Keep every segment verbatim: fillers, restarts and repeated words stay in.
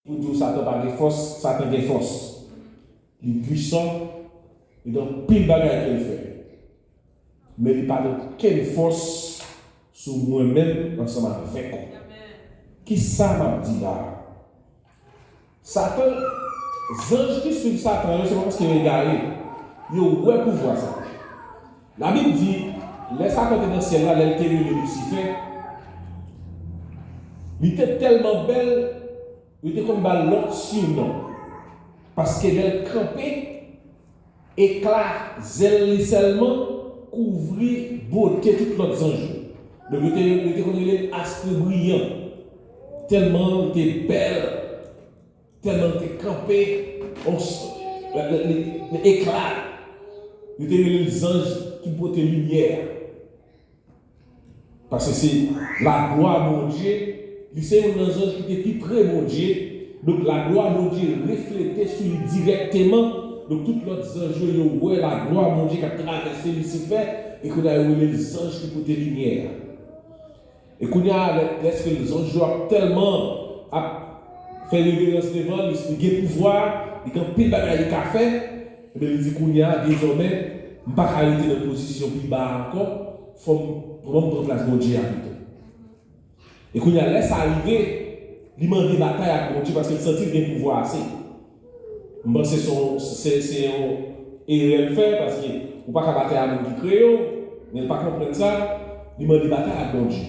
Pou di w Satan pa gen fòs, Satan gen fòs. Li pwisan, li gen anpil bagay ke l fè. Men li pa gen okenn fòs sou mwen menm ansanm avèk ou. Kisa m ap di la a? Satan, zanj ki swiv Satan yo, se pa paske yo egare. Yo wè pouvwa Satan. Labib di, lè Satan te nan syèl la, lè l te rele Lisifè, li te tèlman bèl, yo te konn ba l lòt sinon. Paske lè l kanpe, ekla zèl li sèlman kouvri bote tout lòt zanj yo. Donk, yo te, yo te konn rele l astre briyan. Tèlman li te bèl, tèlman li te kanpe, on s-, le, le, le, le ekla. Yo te rele l zanj ki pote limyè a. Paske se laglwa Bondye, li se youn nan zanj ki te pi pre Bondye. Donk, laglwa Bondye reflete sou li dirèkteman. Donk, tout lòt zanj yo, yo wè laglwa Bondye k ap travèse Lisifè, e kounye a yo rele l zanj ki pote limyè a. E kounye a, lè, lèske zanj yo ap tèlman ap fè reverans devan l, li gen pouvwa, li gen anpil bagay li ka fè, ebyen, li di, kounye a, dezòmè, m pa ka rete nan pozisyon pi ba a ankò, fò m, fò m pran plas Bondye a pito. E kounye a, lè sa rive, li mande batay ak Bondye paske l santi l gen pouvwa ase. M panse se yon, se, se yon erè l fè, paske ou pa ka batay ak moun ki kreye w, men l pa konprann sa, li mande batay ak Bondye.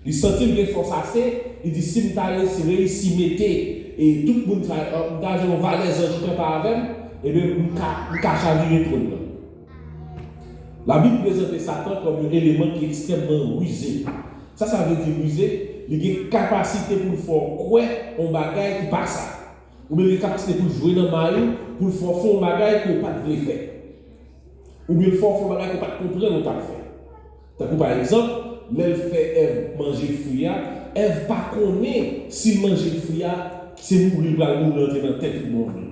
Li santi l gen fòs ase, li di, "Si m ta reyisi, reyisi mete, e tout moun sa, m ta jwenn yon valè zanj kanpe avè m, ebyen, m ka, m ka chavire twòn nan." Labib prezante Satan kòm yon eleman ki ekstrèmman rize. Sa sa vle di rize? Li gen kapasite pou l fè w kwè yon bagay ki pa sa. Oubyen li gen kapasite pou l jwe nan may ou, pou l fè w fè yon bagay ke w pa t vle fè. Oubyen l fè w fè yon bagay ke w pa t konprann ou t ap fè. Tankou pa egzanp, lè l fè Èv manje fwi a, Èv pa konnen si l manje fwi a, se mouri l pral mouri antre nan tèt li bon vre.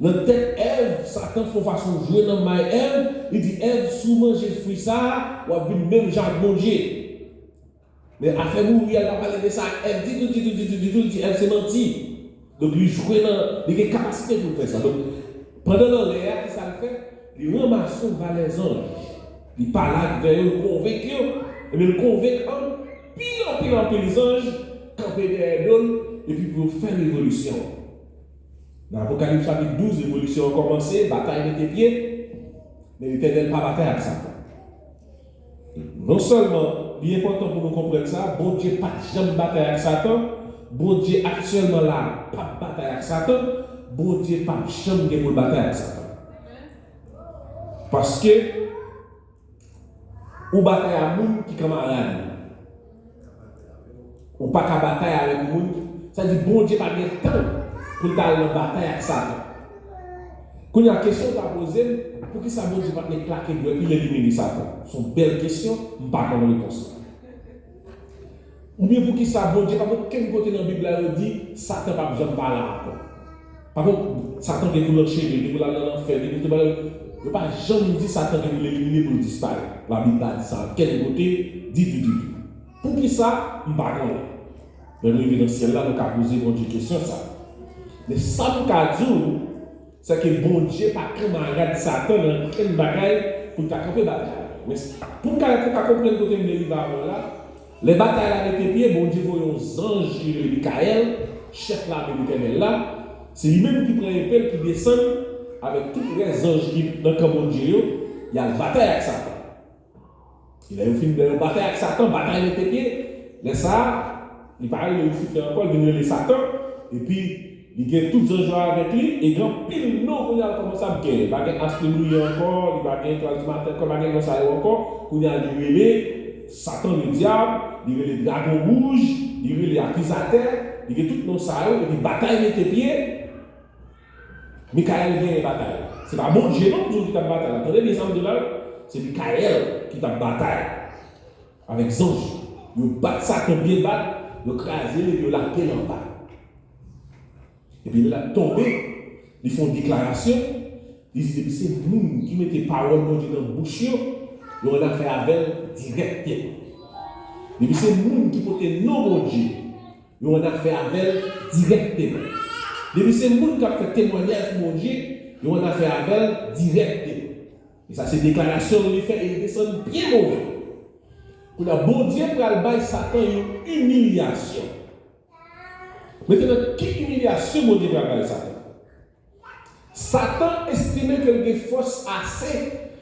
Nan tèt Èv, Satan fè yon fason jwe nan may Èv, li di, "Èv, si w manje fwi sa a, w ap vin menm jan ak Bondye." Men afè mouri a, l pa pale de sa ak Èv ditou, ditou, ditou, ditou, li di Èv se manti. Donk, li jwe nan, li gen kapasite pou l fè sa. Donk, pandan l anlè a, kisa l fè? Li ranmase yon valè zanj. Li pale avè yo, li konvenk yo, ebyen, li konvenk anpil, anpil, anpil zanj kanpe dèyè do l, epi pou yo fè revolisyon. Nan Apokalips chapit douz, revolisyon an kòmanse, batay mete pye, men Letènèl pa batay ak Satan. Non sèlman li enpòtan pou nou konprann sa, Bondye pa t janm batay ak Satan, Bondye aktyèlman la a p ap batay ak Satan, Bondye p ap janm gen pou l batay ak Satan. Paske ou batay a moun ki kanmarad ou. Ou pa ka batay avèk moun ki, sa di Bondye pa gen tan pou l ta al nan batay ak Satan. Kounye a, kesyon w ta poze m, poukisa Bondye pa t ret klake dwèt li, l elimine Satan? Se yon bèl kesyon, m pa konn repons la. Oubyen poukisa Bondye pa gen okenn kote nan Bib la yo di Satan p ap janm pa la ankò? Pa kont, Satan gen pou l anchene, gen pou l al nan lanfè, gen pou l bagay. Yo pa janm di Satan gen pou l elimine, pou l disparèt. Labib pa di sa okenn kote, ditou, ditou. Poukisa? M pa konnen. Lè nou rive nan syèl la, nou ka poze Bondye kesyon sa. Men sa m ka di w, se ke Bondye pa kanmarad Satan nan okenn bagay pou l ta kanpe batay la. Men pou m ka, pou w ka konprann kote m vle rive avè w la, lè batay la mete pye, Bondye voye yon zanj ki rele Mikayèl, chèf lame Letènèl la. Se li menm ki pran epe l, ki desann avèk tout rès zanj ki nan kan Bondye yo, y al batay ak Satan. E lè yo fin, lè yo batay ak Satan, batay mete pye, lè sa a, li pa rele Lisifè ankò, li vin rele Satan, epi li gen tout zanj yo avèk li, e gen anpil non kounye a l kòmanse ap genyen. Li pa gen Astre Briyan ankò, li pa gen Etwal di Maten ankò, li pa gen non sa yo ankò. Kounye a, li rele Satan Ledyab, li rele Dragon Wouj, li rele Akizatè, li gen tout non sa yo, epi batay mete pye, Mikayèl genyen batay la. Se pa Bondye non, m di w, ki t ap batay la. Tande byen sa m di w la, se Mikayèl ki t ap batay avèk zanj yo. Yo bat Satan byen bat, yo kraze l epi yo lage l anba. Epi lè l ap tonbe, li fè yon deklarasyon, li di depi se moun ki mete pawòl Bondye nan bouch yo, yo annafè avè l dirèkteman. Depi se moun ki pote non Bondye, yo annafè avè l dirèkteman. Depi se moun k ap fè temwayaj pou Bondye, yo annafè avè l dirèkteman. E sa se deklarasyon li fè e li desann byen move. Kounye a, Bondye pral bay Satan yon imilyasyon. Mentnan, ki imilyasyon Bondye pral bay Satan? Satan estime ke l gen fòs ase,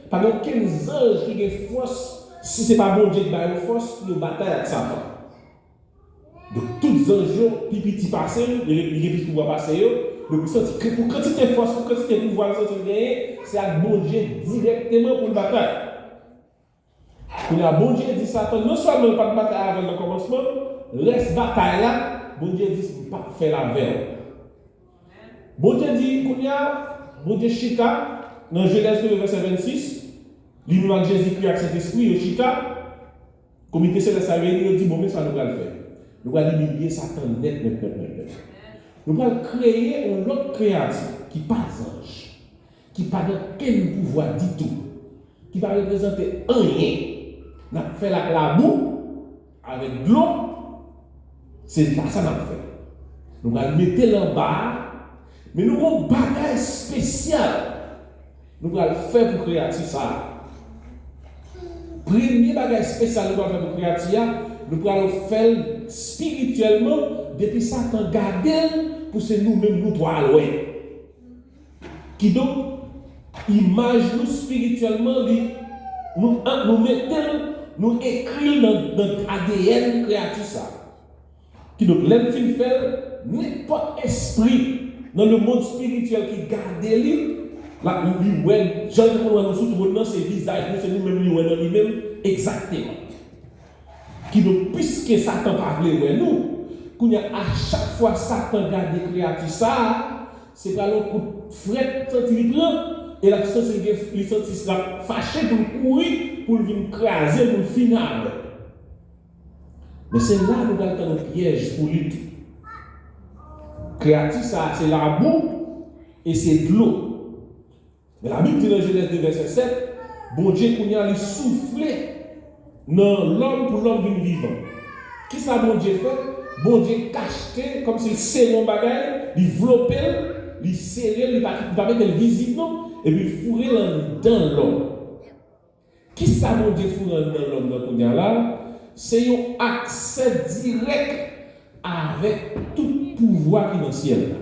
pa gen okenn zanj ki gen fòs, si se pa Bondye ki ba yo fòs pou yo batay ak Satan. Donk, tout zanj yo pi piti pase l, li gen, li gen plis pouvwa pase yo. Donk, li santi ke pou kantite fòs, pou kantite pouvwa li santi l genyen, se ak Bondye dirèkteman pou l batay. Kounye a, Bondye di Satan, non sèlman l pa t batay avè l nan kòmansman, rès batay la, Bondye di, m p ap fè l avè w. Bondye di, kounye a, Bondye chita nan Jenèz premye vèsè vennsis, li menm ak Jezikri ak Sentespri, yo chita, komite selès la reyini, yo di, bon, men sa nou pral fè. Nou pral imilye Satan nèt, nèt, nèt, nèt, nèt. Nou pral kreye yon lòt kreyati ki pa zanj, ki pa gen okenn pouvwa ditou, ki pa reprezante anyen. N ap fè l ak labou, avèk dlo, se pa sa n ap fè. Nou pral mete l anba a, men nou gon bagay espesyal nou pral fè pou kreyati sa a. Premye bagay espesyal nou pral fè pou kreyati a, nou pral fè l espirityèlman, depi Satan gade l, pou se nou menm nou twa al wè. Kidonk, imaj nou espirityèlman, li, nou, an, nou mete l, nou ekri l nan, nan A D N kreyati sa a. Kidonk, lè n fin fè l, nenpòt espri nan lemonn espirityèl ki gade li, l ap, li wè, jan l te konn wè nou sou twòn nan, se vizaj nou, se nou menm li wè nan li menm, egzakteman. Kidonk, piske Satan pa vle wè nou, kounye a, a chak fwa Satan gade kreyati sa a, se pral yon kout frèt santi li pran, e l ap santi li gen, li santi l ap fache pou l kouri, pou l vin kraze, pou l fini avè l. Men se la nou pral tann yon pyèj pou li tou. Kreyati sa a se labou e se dlo. Men Labib di nan Jenèz de vèsè sèt, Bondye kounye a li soufle nan lòm pou lòm vin vivan. Kisa Bondye fè? Bondye kachte, kòmsi l sere yon bagay, li vlope l, li sere l, li pa, li pa mete l vizib non, epi l foure l anndan lòm. Kisa Bondye foure anndan lòm nan kounye a la? Se yon aksè dirèk avèk tout pouvwa ki nan syèl la.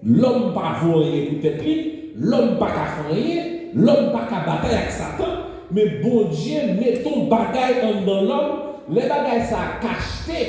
Lòm pa vo anyen pou tèt li, lòm pa ka fè anyen, lòm pa ka batay ak Satan, men Bondye mete yon bagay anndan lòm, lè bagay sa a kachte,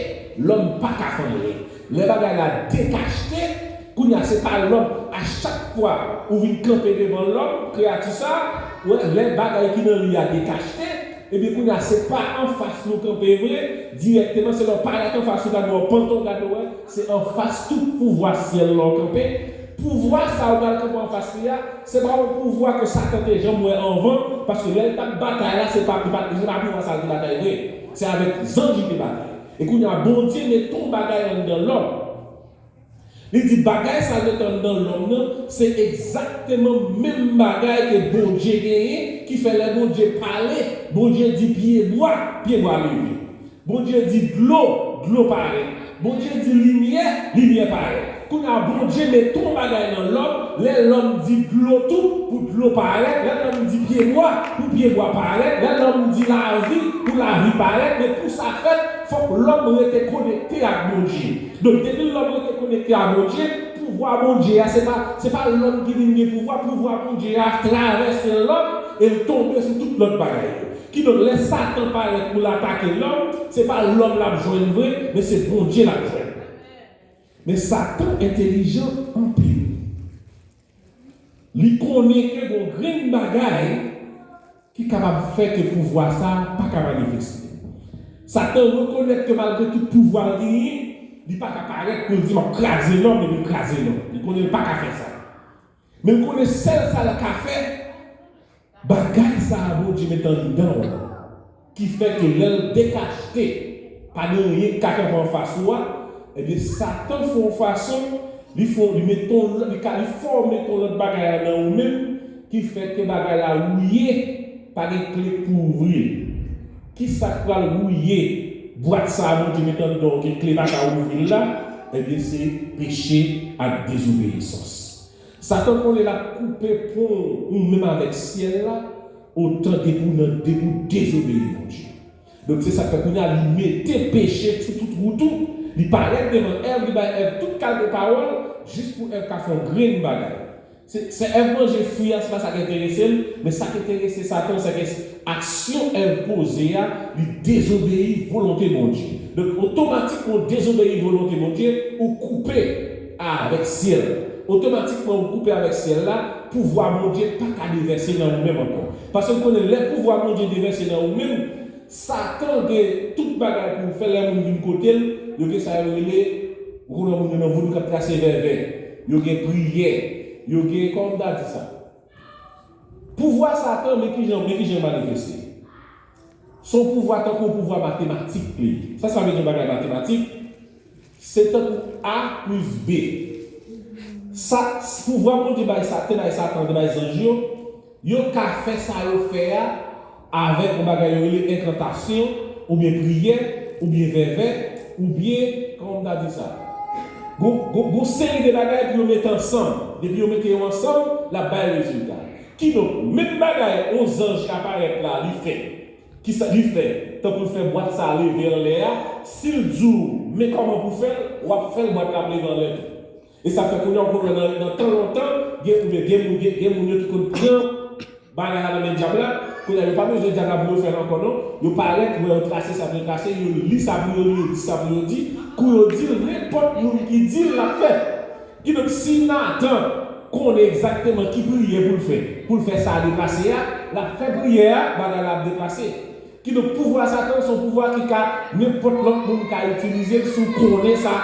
lòm pa ka fè anyen. Lè bagay la dekachte, kounye a se pa lòm, a chak fwa ou vin kanpe devan lòm, kreyati sa, ou wè, lè bagay ki nan li a dekachte, ebyen kounye a se pa anfas nou kanpe vre, dirèkteman, se lè w parèt anfas ou gade w pantan w gade w wè, se anfas tout pouvwa syèl la w kanpe. Pouvwa sa ou pral kanpe anfas li a, se pa yon pouvwa ke Satan te janm wè anvan, paske lè l t ap batay la, se pa, se pa pouvwa sa l te batay vre. Se avèk zanj li te batay. E kounye a, Bondye mete yon bagay anndan lòm. Li di, bagay sa l mete anndan lòm nan, se egzakteman menm bagay ke Bondye genyen, ki fè lè Bondye pale, Bondye di pyebwa, pyebwa leve. Bondye di dlo, dlo parèt. Bondye di limyè, limyè parèt. Kounye a, Bondye mete yon bagay nan lòm, lè lòm di dlo tou, pou dlo parèt, lè lòm di pyebwa, pou pyebwa parèt, lè lòm di lavi, pou lavi parèt, men pou sa fèt, fòk lòm rete konekte ak Bondye. Donk, depi lòm rete konekte ak Bondye, pouvwa Bondye a, se pa, se pa lòm ki vin gen pouvwa, pouvwa Bondye a travèse lòm e l tonbe sou tout lòt bagay yo. Kidonk, lè Satan parèt pou l atake lòm, se pa lòm l ap jwenn vre, men se Bondye l ap jwenn. Men Satan entèlijan anpil. Li konnen ke gon grenn bagay ki kapab fè ke pouvwa sa a pa ka manifeste. Satan rekonèt ke malgre tout pouvwa l genyen, li pa ka parèt pou l di, "M ap kraze lòm," epi l kraze lòm. Li konnen l pa ka fè sa. Men l konnen sèl sa l ka fè, bagay sa a Bondye met anndan w la, ki fè ke lè l dekachte, pa gen anyen k ka kanpe anfas ou a, ebyen, Satan fè yon fason, li fè, li met yon, li ka, li fòme yon lòt bagay la nan ou menm, ki fè ke bagay la wouye, pa gen kle pou ouvri l. Kisa k pral wouye bwat sa a Bondye met anndan w ke kle pa ka ouvri l la? ebyen, se peche ak dezobeyisans. Satan konnen l ap koupe pon ou menm avèk syèl la, otan depi w nan, depi w dezobeyi Bondye. Donk, se sa k fè kounye a, li mete peche sou tout wout ou. Li parèt devan Èv, li bay Èv tout kalite pawòl, jis pou Èv ka fè yon grenn bagay. Se, se Èv manje fwi a, se pa sa k enterese l, men sa k enterese Satan, se ke aksyon Èv poze a, li dezobeyi volonte Bondye. Donk, otomatikman, w dezobeyi volonte Bondye, ou koupe avèk syèl. Otomatikman, ou koupe avèk syèl la, pouvwa Bondye pa ka devèse nan ou menm ankò. Paske w konnen, lè pouvwa Bondye devèse nan ou menm, Satan gen tout bagay pou l fè. Lè moun vin kote l, yo gen sa yo rele, ou konnen moun yo nan vodou k ap trase vèvè, yo gen priyè, yo gen, kòman m ta di sa? Pouvwa Satan, men kijan, men kijan l manifeste. Se yon pouvwa tankou yon pouvwa matematik li ye. Sa, sa vle di yon bagay matematik? Se tankou A plis B. Sa, pouvwa Bondye bay Sa-, te bay Satan, te bay zanj yo, yo ka fè sa yo fè a avèk yon bagay yo rele enkantasyon, oubyen priyè, oubyen vèvè, oubyen, kòman m ta di sa? Gon, gon, gon seri de bagay pou yo mete ansanm. Depi yo mete yo ansanm, l ap bay rezilta. Kidonk, menm bagay yon zanj ka parèt la, li fè. Kisa li fè? Tankou l fè bwat sa a leve anlè a, si l di w, men kòman pou fè l, w ap fè l, bwat la ap leve anlè tou. E sa fè kounye a, w konn wè nan, nan tan lontan, gen, gen, gen, gen, gen moun yo ki konn pran bagay la nan men dyab la, kounye a, yo pa bezwen dyab la pou yo fè l ankò, non. Yo parèt, yo wè yo trase sa pou yo trase, yo li sa pou yo li, yo di sa pou yo di, kou yo di l, nenpòt moun ki di l, l ap fè. Kidonk, si Natan konnen egzakteman ki priyè pou l fè, pou l fè sa a deplase a, l ap fè priyè a, bagay la ap deplase. Kidonk, pouvwa Satan se yon pouvwa ki ka, nenpòt lòt moun ka itilize l si w konnen sa,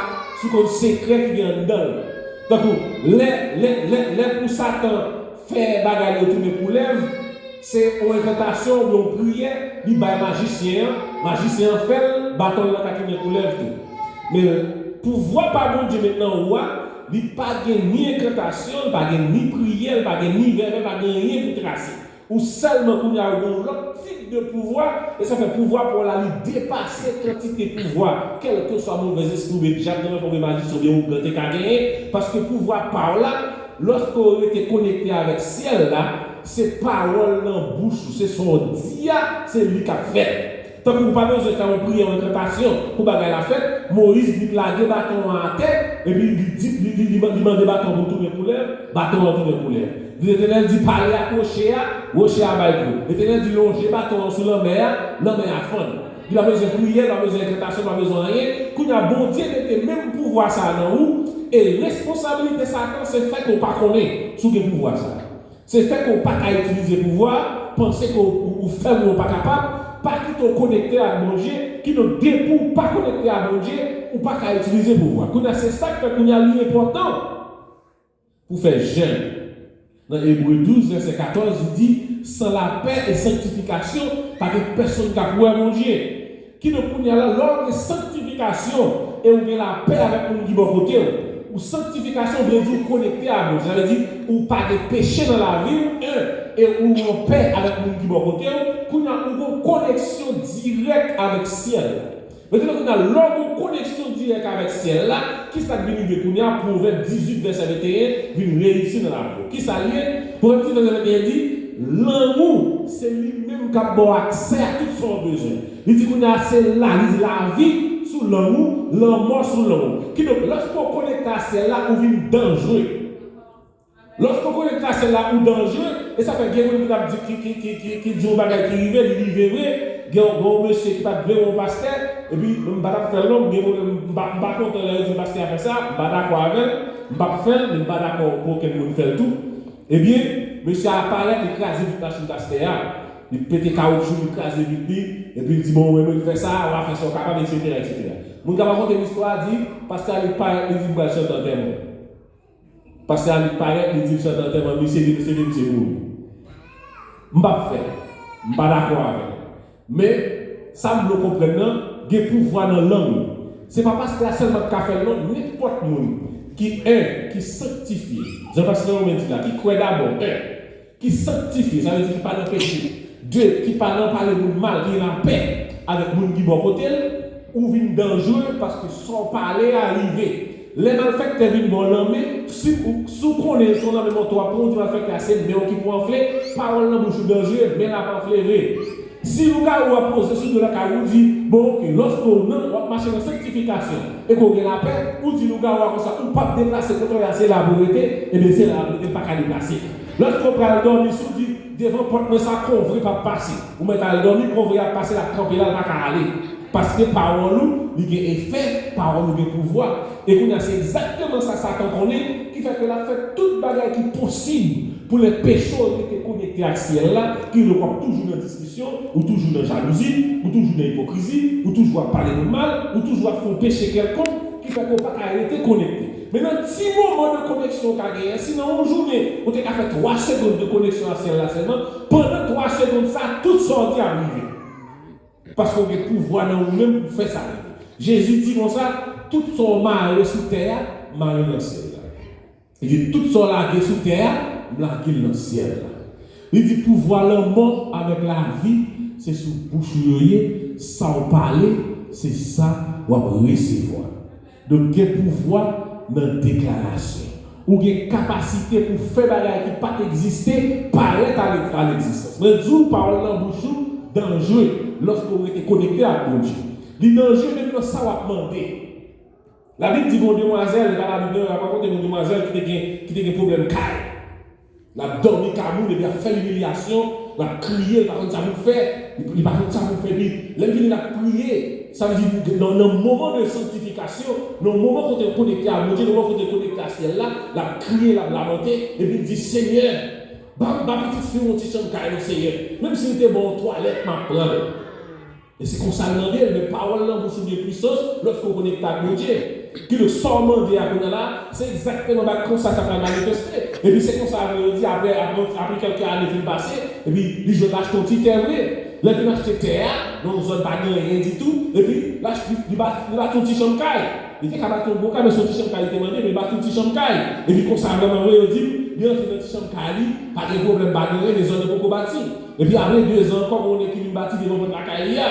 si w konn sekrè ki gen anndan l. Tankou, lè, lè, lè, lè pou Satan fè bagay yo tounen koulèv, se yon enkantasyon oubyen yon priyè, li bay majisyen an, majisyen an fè l, baton l nan ka tounen koulèv tou. Men, pouvwa pa Bondye met nan ou a, li pa gen ni enkantasyon, li pa gen ni priyè, li pa gen ni vèvè, li pa gen anyen pou trase. Ou sèlman kounye a ou gen yon lòt tip de pouvwa, e sa fè pouvwa pa w la li depase kantite pouvwa, kèlkeswa movèzespri oubyen dyab nan men w, oubyen majisyen oubyen ougan te ka genyen, paske pouvwa pa w la, lòske w rete konekte avèk syèl la, se pawòl nan bouch ou, se sa w di a, se li k ap fèt. Tankou ou pa bezwen fè yon priyè, yon enkantasyon pou bagay la fèt. Moyiz vin lage baton an atè, epi li di, li, li, li, li mande baton an pou tounen koulèv, baton an tounen koulèv. Letènèl di, pale ak woche a, woche a bay dlo. Letènèl di, lonje baton an sou lanmè a, lanmè a fann. Li pa bezwen priyè, li pa bezwen enkantasyon, li pa bezwen anyen. Kounye a, Bondye mete menm pouvwa sa a nan ou, e responsablite Satan se fè ke w pa konnen si w gen pouvwa sa a. Se fè ke w pa ka itilize pouvwa, panse ke w, ou, ou fèb, ou pa kapab, pa kite w konekte ak Bondye, kidonk depi w pa konekte ak Bondye, ou pa ka itilize pouvwa. Kounye a, se sa k fè kounye a li enpòtan pou fè jèn. Nan Ebre douz, vèsè katòz, li di, san lapè e sanktifikasyon, pa gen pèsonn k ap wè Bondye. Kidonk, kounye a la, lè w gen sanktifikasyon e w gen lapè avèk moun ki bò kote w, ou sanktifikasyon vle di w konekte a Bondye. Sa vle di, ou pa gen peche nan lavi w, en, e ou anpè avèk moun ki bò kote w, kounye a, ou gen yon koneksyon dirèk avèk syèl la. Mentnan, kounye a, lè w gen yon koneksyon dirèk avèk syèl la, kisa k vin rive kounye a? Pwovèb dizuit, vèsè venteyen, vin reyisi nan lavi w. Kisa l ye? Pwovèb dizuit, vèsè venteyen di, lanmou, se li menm k ap ba w aksè a tout sa w bezwen. Li di kounye a, se la, li di lavi sou lanmou, lanmò sou lanmou. Kidonk, lòske w konekte a syèl la, ou vin danjre. Lòske w konekte a syèl la, ou danjre, e sa fè gen moun ki t ap di, ki, ki, ki, ki, ki di yon bagay ki rive, li rive vre. Gen yon, gen yon mesye ki pa t vle yon pastè, epi m pa t ap fè l non, m gen pwoblèm, m pa, m pa kontan lè yo di pastè a fè sa, m pa dakò avè l, m p ap fè l, men m pa dakò pou okenn moun fè l tou. Ebyen, mesye a parèt, li kraze vit machin pastè a, li pete kawoutchou, li kraze vit li, epi li di, bon, mwen, mwen fè sa, w a fè sa w kapab, etsetera, etsetera. Moun k ap rakonte m istwa a di, pastè a li parèt, li di, m pral chante antèman. Pastè a li parèt, li di l chante antèman misye, li mesye, li misye mouri. M p ap fè l. M pa dakò avè l. Men, sa m vle w konprann nan, gen pouvwa nan lang ou. Se pa pastè a sèlman k ka fè l non, nenpòt moun ki, en, ki sanktifye. Jan pastè Romen di la, ki kwè dabò, en, ki sanktifye, sa vle di ki pa nan peche. De, ki pa nan pale moun mal, ki gen lapè avèk moun ki bò kote l, ou vin danjere paske sa w pale a rive. Lè malfèktè vin ba w lanmen, si w, si w konnen se yon lanmen mòtò w ap pran, ou di malfèktè a se men w ki pou anfle, pawòl nan bouch ou danjere, men l ap anfle vre. Si lougawou a poze sou do lakay ou, ou di, bon, oke, lòske w nan, w ap mache nan sanktifikasyon, e ke w gen lapè, ou di lougawou a konsa, ou p ap deplase, kote w ye a, se la pou w rete, ebyen se la pou w rete, l pa ka deplase. Lòske w pral dòmi, si w di, devan pòt mwen sa, konvre p ap pase, ou mèt al dòmi, konvre a ap pase, l ap kanpe la, l pa ka ale. Paske pawòl ou, li gen efè, pawòl ou gen pouvwa. E kounye a, se egzakteman sa Satan konnen, ki fè ke l ap fè tout bagay ki posib pou lè peche w rete konekte ak syèl la, ki donk w ap toujou nan diskisyon, ou toujou nan jalouzi, ou toujou nan ipokrizi, ou toujou ap pale moun mal, ou toujou ap fè yon peche kèlkonk, ki fè ke w pa ka rete konekte. Men nan ti moman de koneksyon w ka genyen, si nan yon jounen, ou te ka fè twa segonn de koneksyon ak syèl la sèlman, pandan twa segonn sa, tout sa w di ap rive. Paske w gen pouvwa nan ou menm pou fè sa. Jezi di konsa, tout sa w mare sou tè a, mare nan syèl la. Li di, tout sa w lage sou tè a, m lage l nan syèl la. Li di, pouvwa lanmò avèk lavi, se sou bouch ou yo ye, sa w pale, se sa w ap resevwa. Donk, gen pouvwa nan deklarasyon. Ou gen kapasite pou fè bagay ki pa t egziste parèt a l-, a legzistans. Mwen di w, pawòl nan bouch ou danjere lòske w rete konekte ak Bondye. Li danjere menm nan sa w ap mande. Labib di gon demwazèl, e pa Labib non, y ap rakonte gon demwazèl ki te gen, ki te gen pwoblèm kay. L ap dòmi kay moun, epi l ap fè imilyasyon, l ap kriye, li pa konn sa pou l fè, li, li pa konn sa pou l fè. Epi lè l vini, l ap priye. Sa vle di, nan, nan moman de sanktifikasyon, nan moman kote l konekte a Bondye, nan moman kote l konekte a syèl la, l ap kriye, l ap lamante, epi l di, Senyè, ban m, ba pitit fi w yon ti chanm kay non, Senyè. Menm si l te ban w yon twalèt, m ap pran l. E se konsa l mande l, men pawòl nan bouch ou gen pwisans lòske w konekte ak Bondye. Kidonk, sa w mande a kounye a la, se egzakteman bagay konsa sa pral manifeste. Epi se konsa vre yo di, apre, apre, apre kèlke ane fin pase, epi li jwenn l achte yon ti tè vre. Lè l fin achte tè a, nan yon zòn pa gen anyen ditou, epi l achte, li, li ba-, li bati yon ti chanm kay. Li te ka bati yon gwo kay, men se yon ti chanm kay li te mande, men li bati yon ti chanm kay. Epi konsa vrèman vre yo di m, li antre nan ti chanm kay li, pa gen pwoblèm, pa gen anyen, men zòn nan poko bati. Epi apre de zan ankò, gon nèg ki vin bati devan pòt lakay li a.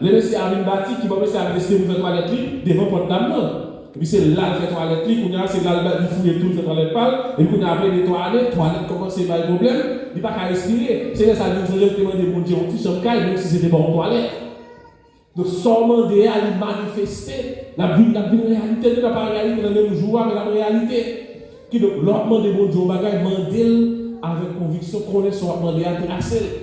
Lè mesye a vin bati, kibò mesye a deside pou fè twalèt li? Devan pòt dam nan. Epi se la l fè twalèt li, kounye a se la l ba-, li fouye tou, l fè twalèt pa l. Epi kounye a apre de twa ane, twalèt kòmanse bay pwoblèm, li pa ka respire. Se lè sa l vin sonje l te mande Bondye yon ti chanm kay, menm si se te pa yon twalèt. Donk, sa w mande a, li manifeste, l ap vin, l ap vin reyalite, li pa reyalite nan menm jou a, men l ap reyalite. Kidonk, lè w ap mande Bondye yon bagay, mande l avèk konviksyon, konnen sa w ap mande a, trase l.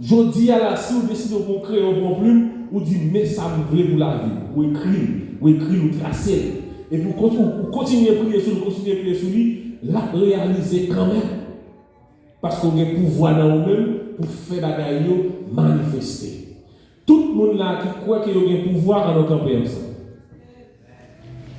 Jodi a la, si w deside w pran yon kreyon, w pran yon plim, ou di, men sa m vle pou lavi m. Ou ekri l, ou ekri l, ou trase l. Epi w konti-, ou, ou kontinye priye sou li, kontinye priye sou li, l ap reyalize kanmenm. Paske w gen pouvwa nan ou menm pou fè bagay yo manifeste. Tout moun la ki kwè ke yo gen pouvwa, ann nou kanpe ansanm.